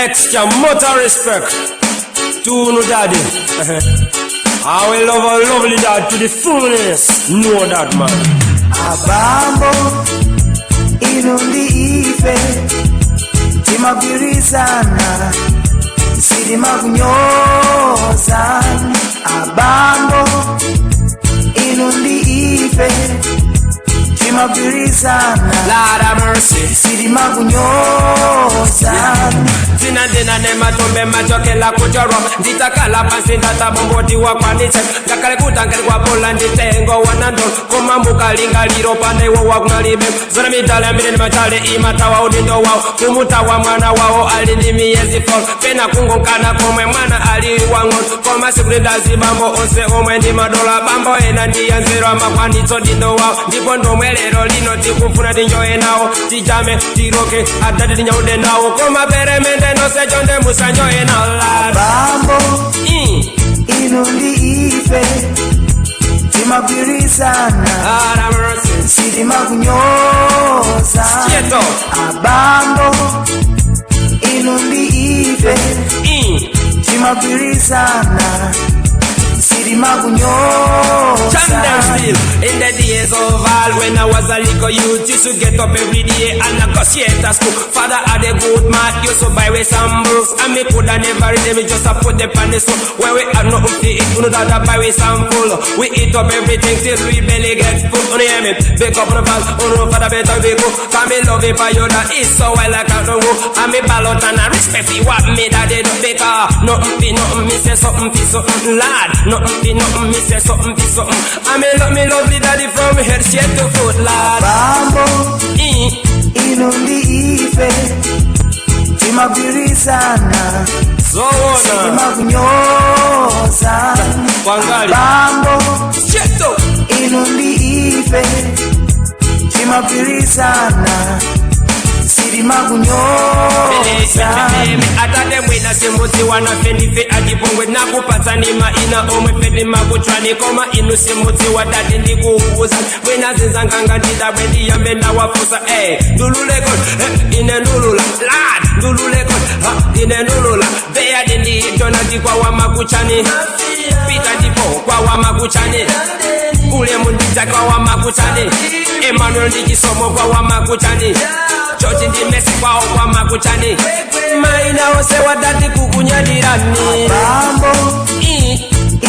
Extra much respect to no daddy. I will love our lovely dad to the fullness. Know that, man. Abambo, inu ndi ife timagwirizana, sitimakunyoza. Abambo, inu ndi ife timagwirizana, Lord have mercy. Sitimakunyoza. Tina dina ne matombe machokela kuchoro, nditakala pansi ndatabomboti wakwanitse, ngakhale kutangeli kwa bola nditengo wanando, koma mukalingaliro panewo wakunalibe zona mitale ambire ndi machale imatawa udindo wawo kumutawa mwana wawo ali ndi miyezi 4, pena kungonkana komwe mwana ali wang'ono, koma sikuti bambo onse omwe ndi madola. Bambo ena ndi anzeru, amakwanitso dindo wawo, ndipo ndomwe lero lino tikufuna tinjoye nawo, tijame, tiroke, adati tinyaude nawo, koma peremende nonse chonde musanjoye nawo, lad. Bambo, inu ndi ife timagwirizana, Lord have mercy. Sitimakunyoza. Straight up. Abambo, inu ndi ife timagwirizana, sitimakunyoza. Chant them still. In the days of all, when I was a little youth, used to get up every day and negotiate at school. Father had a good man, used to buy with some books, and me coulda never read them, just a put them on the so when we have nothing to eat, we no dada buy with some full. We eat up everything till we belly gets full. You hear me? Big up on the fans, on the father better be cool. Cause me love it for you that is so well I can't go. And me ballot and I respect for what me daddy do, because nothing be nothing, me say something fi something, lad. Nothing be nothing, me say something fi something. And me love me lovely daddy from head straight to foot, lad. Bambo, inu ndi ife timagwirizana, Zoona. Sitimakunyoza. Wangali. Bambo, Straight up. Inu ndi ife timagwirizana, sitimakunyoza. Atate mwina simudziwa nafe ndife achipongwe, nakupatsani maina omwe fe timakuchwani, koma inu simudziwa. Dati ndikuuza mwina zinzanganga ndidabwe ndiyambe ndawafusa, eh, ndululeko, eh, ine ndulula, lad, ndululeko, ha, ine ndulula beyadi nditona ndikwawa makuchani pita ndipo kwawa makuchani ulemu ndidzakwawa makuchani Emmanuel ndichisomo kwawa makuchani chochi ndimesi kwawo kwa makuchani maina ose wadati kukunyadirani. Bambo,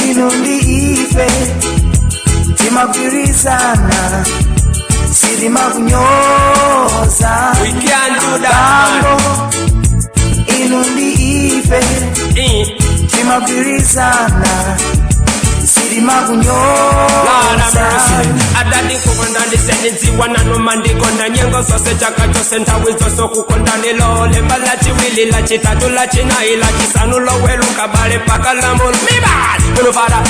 inu ndi ife timagwirizana, sitimakunyoza. We can't do that, man. Bambo, inu ndi ife timagwirizana, Lord have sitimakunyoza. Mercy. Adati kukonda ndisendidziwa nanoma ndikonda nyengo zose, chaka chose, nthawi zonse kukonda nilolemba, lachiwili, lachitatu, lachinayi, lachisanu, loweluka bale paka lamulo mibad uno fada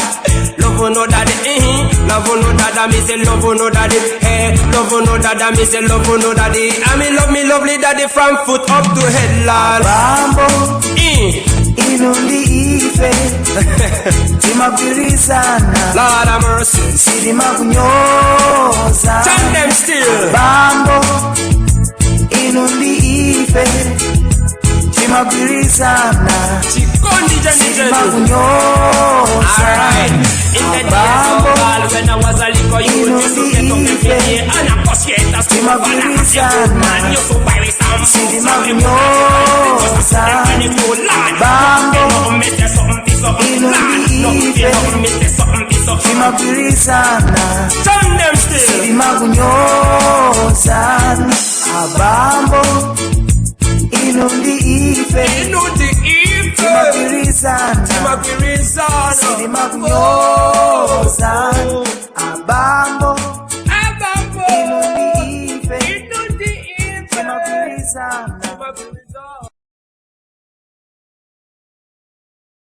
love no daddy, love no dada, me say love no daddy, hey, love no dada, me say love no daddy. I me love me lovely daddy from foot up to head, lad. Bambo, inu ndi ife timagwirizana, Lord have mercy. Sitimakunyoza. Chant them still. Bambo, inu ndi ife timagwirizana, Chikondi chani chani. Sitimakunyoza. Alright. In the days of all, when I was a little youth, used to get up every day and I negotiate a school. Man, used to buy with some books and we Sitimakunyoza. Bambo, inu ndi ife timagwirizana, Turn them still. Sitimakunyoza. Abambo, inu ndi ife Inu ndi ife timagwirizana, timagwirizana, sitimakunyoza. Abambo.